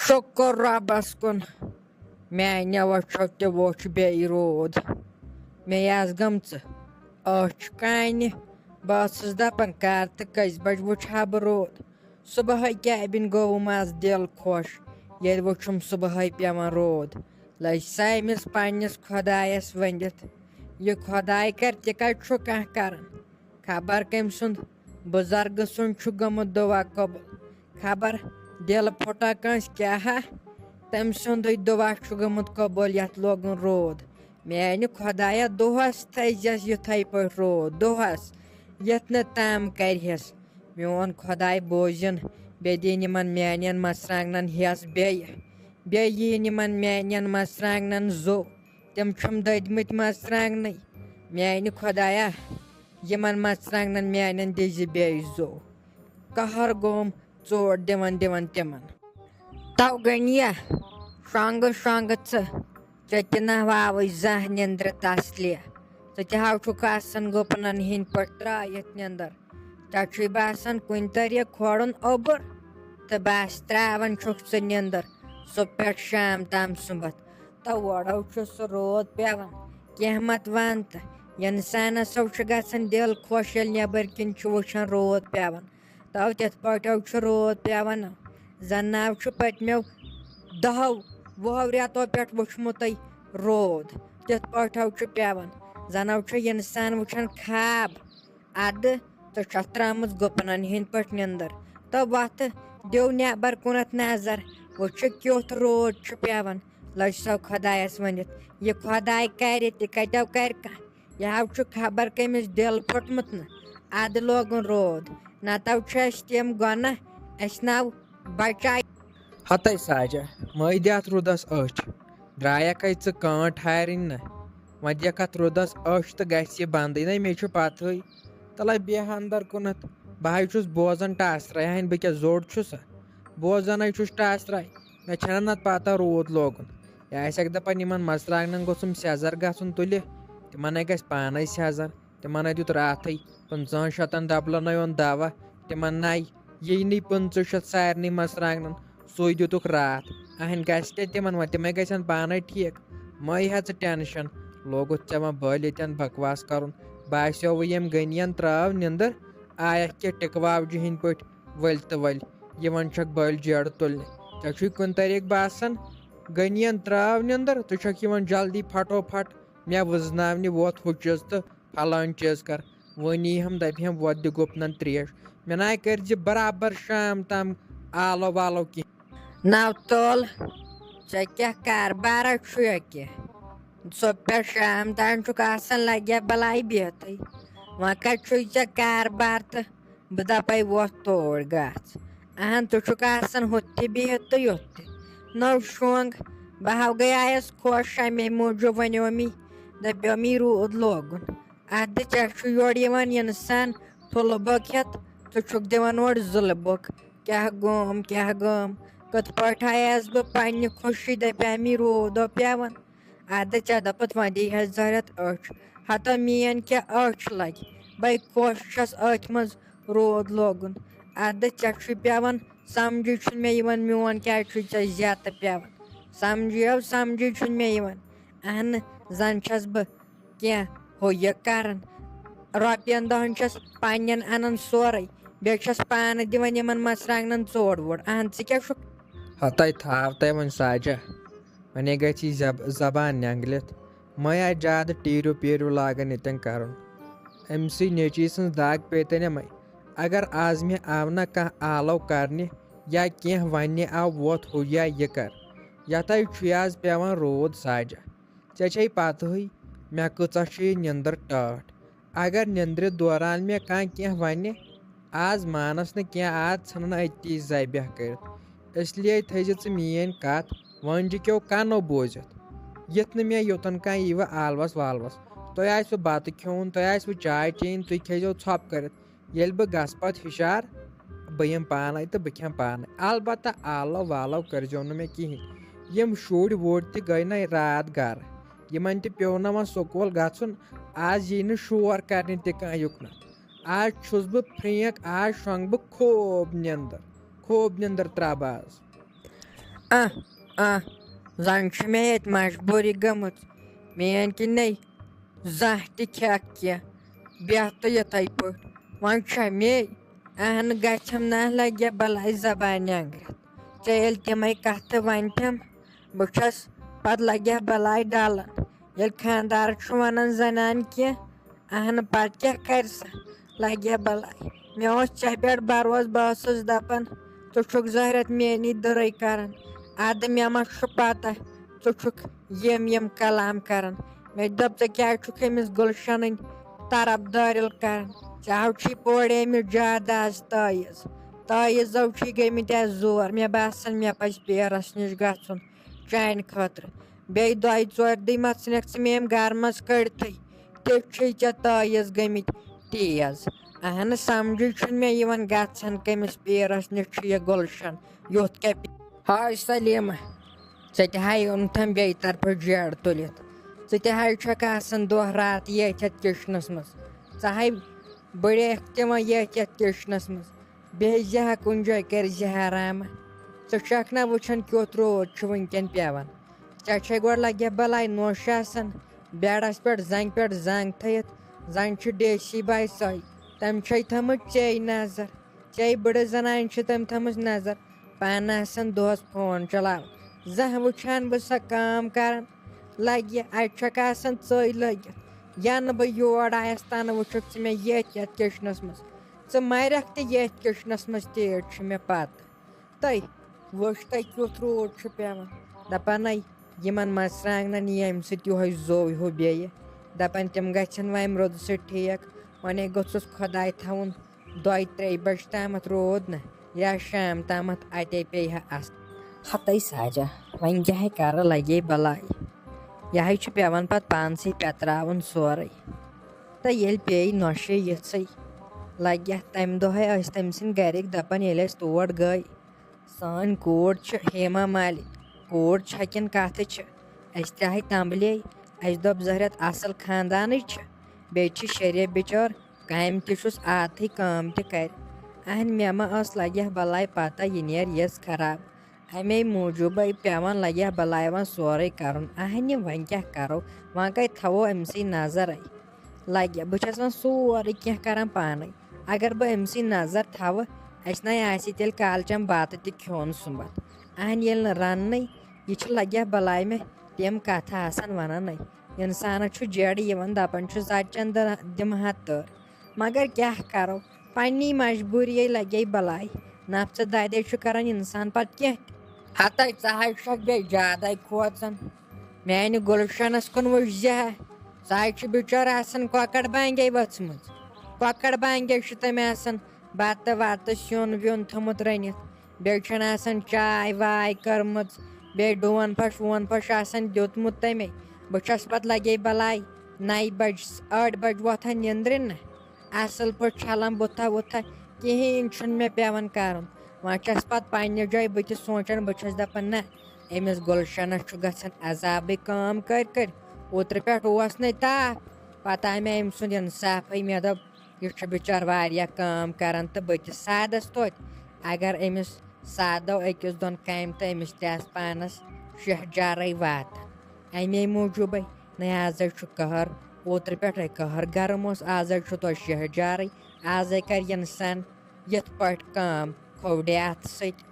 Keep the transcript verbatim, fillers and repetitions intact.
شُکُر رۄبَس کُن، میٛانیو أچھو تہِ وُچھ بیٚیہِ روٗد۔ مےٚ آسہٕ گٔمژٕ أچھ کانہِ۔ بہٕ ٲسٕس دَپان، کَر تہٕ کٔژِ بَجہِ وٕچھِ ہا بہٕ روٗد؟ صُبحٲے کیٛابِنۍ گوٚوُم آز دِل خۄش، ییٚلہِ وُچھُم صُبحٲے پٮ۪وان روٗد۔ لٔج سۄ أمِس پنٛنِس خۄدایَس ؤنِتھ، یہِ خۄداے کَرِ، تہِ کَتہِ چھُ کانٛہہ کَران؟ خبر کٔمۍ سُنٛد بُزرگہٕ سُنٛد چھُ گوٚمُت دُعا قبوٗل۔ خبر دِل پھُٹا کٲنٛسہِ کیٛاہ ہا، تٔمۍ سُنٛدُے دُعا چھُ گوٚمُت قبوٗل، یَتھ لوگُن روٗد۔ میٛانہِ خۄدایا، دۄہَس تھٲیزٮ۪س یِتھَے پٲٹھۍ روٗد، دۄہَس، یَتھ نہٕ تام کَرِہَس۔ میون خۄداے بوزِن، بیٚیہِ دِن یِمَن میٛانٮ۪ن مَرژٕوانٛگنَن ہٮ۪س بیٚیہِ، بیٚیہِ یِیِن یِمَن میٛانٮ۪ن مَرژٕوانٛگنَن زُو۔ تِم چھِم دٔدمٕتۍ مَرژٕوانٛگنٕے۔ میٛانہِ خۄدایا، یِمَن مَرژٕوانٛگنَن میٛانٮ۪ن دِزِ بیٚیہِ زُو۔ قہر گوم ژوٹ دِوان دِوان تِمَن۔ تو گٔنیہ، شۄنٛگہٕ شۄنٛگہٕ ژٕ، ژےٚ تہِ نہ واوٕے زانٛہہ نیٚنٛدرِ تسلہِ۔ ژٕ تہِ ہاو چھُکھ آسان گُپنَن ہِنٛدۍ پٲٹھۍ ترٛٲیِتھ نیٚنٛدٕر۔ ژےٚ چھُے باسان کُنہِ طریٖقہٕ کھولُن اوٚبُر، تہٕ بس ترٛاوان چھُکھ ژٕ نیٚنٛدٕر صُبح پٮ۪ٹھ شام تام سُمبتھ۔ تہٕ اورو چھُ سُہ روٗد پٮ۪وان، کینٛہہ مت وَن تہٕ۔ اِنسانَس ہو چھُ گژھان دِل خۄش، ییٚلہِ نٮ۪بٕرۍ کِنۍ چھُ وٕچھان روٗد پٮ۪وان۔ تو تِتھ پٲٹھۍ ہو چھُ روٗد پٮ۪وان۔ زَن ناو چھُ پٔتمیو دَہو وُہو رٮ۪تو پٮ۪ٹھ وٕچھمُتٕے روٗد۔ تِتھ پٲٹھۍ ہو چھُ پٮ۪وان۔ زَن ہو چھُ اِنسان وٕچھان خاب۔ اَدٕ ژٕ چھَتھ ترٛٲمٕژ گُپنَن ہِنٛدۍ پٲٹھۍ نیٚنٛدٕر۔ تو وۄتھٕ، دِو نٮ۪بر کُنَتھ نظر، وٕچھِ کیُتھ روٗد چھُ پٮ۪وان۔ لٔج سۄ خۄدایَس ؤنِتھ، یہِ خۄداے کَرِ تہِ کَتٮ۪و کَرِ کانٛہہ؟ یہِ ہاو چھُ خبر کٔمِس دِل پھوٚٹمُت نہٕ۔ اَدٕ لوگُن روٗد، نَتہٕ چھِ اَسہِ تِم گۄناہ، اَسہِ ناو بَچاے۔ ہَتَے ساجہ، مٲے دِ اَتھ روٗدَس أچھ۔ درٛایَکھَے ژٕ کٲنٛٹھ ہارِنۍ نہ۔ وۄنۍ دِکھ اَتھ روٗدَس أچھ تہٕ گژھِ یہِ بنٛدٕے نہ، مےٚ چھُ پَتہٕے۔ تَلَے بیٚہہ اَندَر کُنَتھ۔ بہٕ ہَے چھُس بوزان ٹاسرَے، ہَنۍ بہٕ کیٛاہ زوٚڑ چھُسا؟ بوزانَے چھُس ٹاسرَے۔ مےٚ چھَنہ نَتہٕ پَتہ روٗد لوگُن۔ یہِ آسہِ اَکہِ دۄہ پَتہٕ یِمَن مَرژٕوانٛگنَن گوٚژھُم سیٚزَر گژھُن تُلہِ۔ تِمَن ہے گژھِ پانَے سیٚزَر۔ تِمَن ہے دیُت راتھٕے پٕنٛژٕہَن شَتَن ڈَبلَن ہے اوٚن دَوا۔ تِمَن نَے یی نٕے پٕنٛژٕہ شَتھ سارنٕے مَرژٕوانٛگنَن۔ سُے دیُتُکھ راتھ۔ اَہَن گژھِ کیٛاہ تِمَن وۄنۍ؟ تِمَے گژھن پانَے ٹھیٖک۔ مَے ہےٚ ژٕ ٹٮ۪نشَن۔ لوگُتھ ژےٚ وۄنۍ بٔلۍ ییٚتٮ۪ن بکواس کَرُن۔ باسیو وۄنۍ ییٚمۍ غنیَن ترٛٲو نیٚنٛدٕر، آیَکھ کیٛاہ ٹِکہٕ واوجہِ ہِنٛدۍ پٲٹھۍ ؤلۍ تہٕ ؤلۍ۔ یِوان چھَکھ بٔلۍ جیرٕ تُلنہِ۔ ژےٚ چھُے کُنہِ طریٖقہٕ باسان، غنیَن ترٛٲو نیٚنٛدٕر، ژٕ چھَکھ یِوان جلدی پھٹو پھٹ مےٚ وٕزناونہِ ووت ہُہ چیٖز تہٕ پھلٲنۍ چیٖز کر۔ وۄنۍ یی ہم دپہِ ہم وۄتھ دِ گُپنن تریش۔ مےٚ ناے کٔرۍ زِ برابر شام تام آلو والو کینٛہہ۔ نو تول، ژےٚ کیٛاہ کاربارا چھُے اَتہِ؟ صُبح پٮ۪ٹھ شام تام چھُکھ آسان لگیا بلاے بِہتھٕے۔ وۄنۍ کتہِ چھُے ژےٚ کاربار تہٕ بہٕ دپے وۄتھ توڑ گژھ۔ اہن، ژٕ چھُکھ آسان ہُتھ تہِ بِہِتھ تہٕ یُتھ تہِ۔ نٔو شۄنٛگ، بہٕ ہاو گٔیایس خۄش، امے موٗجوٗب ونیو مےٚ، دپیو مےٚ روٗد لوگُن۔ اتھ دِ، ژےٚ چھُ یورٕ یِوان انسان پھُلہٕ بۄک ہٮ۪تھ، ژٕ چھُکھ دِوان اورٕ زُلہٕ بۄک۔ کیٛاہ گوم، کیٛاہ گوم؟ کِتھ پٲٹھۍ آیس بہٕ پننہِ خوشی، دپیو مےٚ روٗد اوٚ پٮ۪وان۔ ادٕ ژےٚ دوٚپُتھ وۄنۍ دی ہس زہرٮ۪تھ أچھ۔ ہتو میٲنۍ کیٛاہ أچھ لگہِ؟ بے خۄش چھس أتھۍ منٛز روٗد لوگُن۔ ادٕ ژےٚ چھُے پٮ۪وان، سمجھے چھُنہٕ مےٚ یِوان میون کیٛازِ چھُے ژےٚ زیتہٕ پٮ۪وان۔ سمجھیو، سمجھے چھُنہٕ مےٚ یِوان۔ اہنہٕ، زن چھس بہٕ کینٛہہ ہُہ یہِ کران۔ رۄپین دہن چھس پننٮ۪ن انان سورُے، بیٚیہِ چھس پانہٕ دِوان یِمن مرژٕوانٛگنن ژوڑ ووڑ۔ اہن، ژٕ کیٛاہ چھُکھ؟ ہتے تھاو تۄہہِ وۄنۍ ساجہ۔ ونے گژھِ یہِ زب-، زبان نینگلِتھ۔ مے آسہِ زیادٕ ٹیٖرِو پیٖرِو لاگان ییٚتٮ۪ن کرُن۔ أمۍ سٕے نیٚچی سٕنٛز دگ پیٚیہِ تۄہہِ مے۔ اگر آز مےٚ آو نہ کانٛہہ آلو کرنہِ یا کینٛہہ وننہِ آو ووت ہُہ یا یہِ کر۔ یتھے چھُے آز پٮ۪وان روٗد ساجہ۔ ژےٚ چھے پتہٕے مےٚ کۭژاہ چھِ یہِ نیٚنٛدٕر ٹٲٹھ۔ اگر نیٚنٛدرِ دوران مےٚ کانٛہہ کینٛہہ ونہِ، آز مانس نہٕ کینٛہہ، آز ژھٕنن أتی ذبح کٔرِتھ۔ اس لیے تھٲیزِ ژٕ میٲنۍ کتھ وٲنجہِ کیو کنو بوٗزِتھ۔ یِتھ نہٕ مےٚ یوٚتن کانٛہہ ییٖوٕ آلوس والوس۔ تۄہہِ آسِوٕ بتہٕ کھیوٚن، تۄہہِ آسِوٕ چاے چیٚنۍ، تُہۍ کھیٚیزیو ژھۄپہٕ کٔرِتھ۔ ییٚلہِ بہٕ گژھٕ پتہٕ ہُشار، بہٕ یِمہٕ پانے تہٕ بہٕ کھٮ۪مہٕ پانے۔ البتہ آلو والو کٔرزیو نہٕ مےٚ کِہینۍ۔ یِم شُرۍ وُرۍ تہِ گٔے نہ راتھ گرٕ۔ یِمن تہِ پیوٚو نہ وۄنۍ سکوٗل گژھُن۔ آز یی نہٕ شور کرنہِ تہِ کانٛہہ یُکنتھ۔ آز چھُس بہٕ فرینک، آز شۄنٛگہٕ بہٕ خوب نیٚنٛدٕر، خوب نیٚنٛدٕر ترٛاوٕ بہٕ آز۔ آہ، آہ، زَن چھِ مےٚ ییٚتہِ مجبوٗری گٔمٕژ۔ میٛٲنۍ کِنۍ نَے زانٛہہ تہِ کھٮ۪کھ کینٛہہ، بیٚہہ تہٕ یِتھَے پٲٹھۍ۔ وۄنۍ چھا مے اہن گژھم نہ لگہِ بلاے زبانہِ انگرٮ۪تھ۔ ژےٚ ییٚلہِ تِمے کتھٕ ونتِم، بہٕ چھس پتہٕ لگہِ بلاے ڈلان۔ ییٚلہِ خاندار چھُ ونان زنان کینٛہہ، اہن پتہٕ کیٛاہ کرِ سۄ؟ لگہِ بلاے۔ مےٚ اوس ژےٚ پٮ۪ٹھ بروسہٕ، بہٕ ٲسٕس دپان ژٕ چھُکھ زہرت میٛٲنی دٕرٕے کران۔ ادٕ مےٚ ما چھُ پتہ ژٕ چھُکھ یِم یِم کلام کران۔ مےٚ دوٚپ، ژٕ کیٛازِ چھُکھ أمِس گُلشنٕنۍ طرفدٲرِل کران؟ ژےٚ ہو چھی پوڑیمٕتۍ زیادٕ آز تٲیٖز۔ تٲیٖزو چھی گٔمٕتۍ آز زور۔ مےٚ باسان، مےٚ پزِ پیرس نِش گژھُن چانہِ خٲطرٕ۔ بیٚیہِ دۄیہِ ژورِ دُہۍ ما ژھٕنکھ ژٕ مےٚ أمۍ گرٕ منٛز کٔڑتھٕے۔ تیٚلہِ چھے ژےٚ تٲیٖز گٔمٕتۍ تیز۔ اہنہٕ، سمجھٕے چھُنہٕ مےٚ یِوان گژھان، کٔمِس پیرس نِش چھُ یہِ گُلشن یُتھ کیٛاہ پی-، ہاے سلیمہ، ژےٚ تہِ ہاے اوٚنتھم بیٚیہِ طرفہٕ جیڈ تُلِتھ۔ ژٕ تہِ ہاے چھکھ آسان دۄہ راتھ ییٚتھۍ یتھ کچنس منٛز۔ ژٕ ہاے بڑیکھ تہِ وۄنۍ ییٚتھۍ یتھ کچنس منٛز۔ بیٚہہِ زِ ہا کُنہِ جایہِ، کرِ زِ ہا آرامہ۔ ژٕ چھکھ نہ وٕچھان کیُتھ روٗد چھُ وٕنکیٚن پٮ۪وان؟ ژےٚ چھے گۄڈٕ لگہِ ہا بلاے نوٚش آسان، بیڈس پٮ۪ٹھ زنگہِ پٮ۪ٹھ زنگ تھٲیِتھ۔ زنگ چھِ ڈی سی باے سۄے، تٔمۍ چھے تھٲمٕژ ژے نظر۔ ژے بٕڑٕ زنانہِ چھِ تٔمۍ تھٲمٕژ نظر۔ پانہٕ آسان دۄہس فون چلاوان، زانٛہہ وٕچھان بہٕ سۄ کٲم کران۔ لگہِ اَتہِ چھکھ آسان ژٕے لٔگِتھ۔ ینہٕ بہٕ یور آیس، تنہٕ وٕچھکھ ژٕ مےٚ ییٚتھۍ یتھ کچنس منٛز۔ ژٕ مرکھ تہِ ییٚتھۍ کچنس منٛز، تیٖژ چھِ مےٚ پتہ۔ تہٕ وٕچھ تۄہہِ کیُتھ روٗد چھُ پٮ۪وان۔ دَپان ہے، یِمَن مَرژٕوانٛگنَن یی اَمہِ سۭتۍ یِہوٚے زوٚو ہیوٗ بیٚیہِ۔ دَپان تِم گژھن وۄنۍ اَمہِ روٗدٕ سۭتۍ ٹھیٖک۔ وۄنۍ ہے گوٚژھُس خۄداے تھاوُن دۄیہِ ترٛیٚیہِ بَجہِ تامَتھ روٗد نہ، یا شام تامَتھ اَتے پیٚیہِ ہا اَصٕل۔ ہَتَے ساجا، وۄنۍ کیٛاہ ہے کَرٕ، لَگے بَلاے۔ یہِ ہے چھُ پٮ۪وان پَتہٕ پانسٕے پٮ۪تراوُن سورُے۔ تہٕ ییٚلہِ پیٚیہِ نۄشہِ یِژھٕے، لَگہِ اَتھ تَمہِ دۄہَے ٲسۍ تٔمۍ سٕنٛدۍ گَرِکۍ دَپان، ییٚلہِ أسۍ تور گٔے، سٲنۍ کوٗر چھِ ہیما مالِنۍ، کوٗر چھےٚ کِنہٕ کَتھٕ چھِ؟ اَسہِ تہِ آے تَمبلے۔ اَسہِ دوٚپ، زہرٮ۪تھ اَصٕل خاندانٕچ چھِ، بیٚیہِ چھِ شریف بِچور کامہِ تہِ چھُس عادتھٕے، کٲم تہِ کَرِ۔ اَہَن، مےٚ ما ٲس لَگہِ ہا بَلاے پَتہ یہِ نیرِ یِژھ خراب۔ اَمے موٗجوٗبَے پٮ۪وان لَگہِ ہا بَلاے وۄنۍ سورُے کَرُن۔ اَہَنہِ، وۄنۍ کیٛاہ کَرو؟ وۄنۍ کَتہِ تھاوو أمۍ سٕے نظرَے؟ لَگہِ، بہٕ چھَس وۄنۍ سورُے کینٛہہ کَران پانَے۔ اگر بہٕ أمۍ سٕے نظر تھاوٕ، اَسہِ نَے آسہِ تیٚلہِ کالچَن بَتہٕ تہِ کھیوٚن سُنٛمبَتھ۔ اَہَن ییٚلہِ نہٕ رَننٕے، یہِ چھِ لَگہِ ہا بَلاے مےٚ تِم کَتھٕ آسان وَنَنَے۔ اِنسانَس چھُ جیڈٕ یِوان، دَپان چھُ، زَچَن دَ-، دِمہٕ ہا تٔر۔ مگر کیٛاہ کَرو، پنٛنی مجبوٗریے لَگے بَلاے۔ نَفژٕ دادے چھُ کَران اِنسان پَتہٕ کینٛہہ تہِ۔ ہَتَے، ژٕ ہَے چھَکھ بیٚیہِ زیادَے کھوژان۔ میٛانہِ گُلشَنَس کُن وٕچھ زِ ہا، سۄ ہَے چھِ بِچٲر آسان کۄکَر بانگے ؤژھمٕژ۔ کۄکَر بانگے چھِ تٔمۍ آسان بَتہٕ وَتہٕ، سیُن ویُن تھوٚمُت رٔنِتھ۔ بیٚیہِ چھَنہٕ آسان چاے واے کٔرمٕژ، بیٚیہِ ڈوٗن پھَش ووٗن پھَش آسان دیُتمُت تَمے۔ بہٕ چھَس پَتہٕ لَگے بَلاے نَیہِ بَجہِ، ٲٹھِ بَجہِ وۄتھان نِندرِ نہ۔ اَصٕل پٲٹھۍ چھَلان بُتھا وُتھا، کِہیٖنۍ چھُنہٕ مےٚ پٮ۪وان کَرُن۔ وۄنۍ چھَس پَتہٕ پنٛنہِ جایہِ بہٕ تہِ سونٛچان، بہٕ چھَس دَپان، نہ، أمِس گُلشَنَس چھُ گژھان عذابٕے کٲم کٔرۍ کٔرۍ۔ اوترٕ پٮ۪ٹھ اوس نَے تاپھ، پَتہٕ آے مےٚ أمۍ سُنٛد اِنصافٕے۔ مےٚ دوٚپ، یہِ چھُ بِچار واریاہ کٲم کَران تہٕ بہٕ تہِ سادَس توتہِ۔ اگر أمِس سادو أکِس دۄن کامہِ تہٕ أمِس تہِ آسہٕ پانَس شہجارَے واتان۔ اَمے موٗجوٗبَے نَے آزَے چھُ قہر، اوترٕ پٮ۪ٹھَے قہر گرم اوس، آزَے چھُ توتہِ شہجارٕے۔ آزَے کَرِ اِنسان یِتھ پٲٹھۍ کٲم، کھوٚوڈِ اَتھٕ سۭتۍ،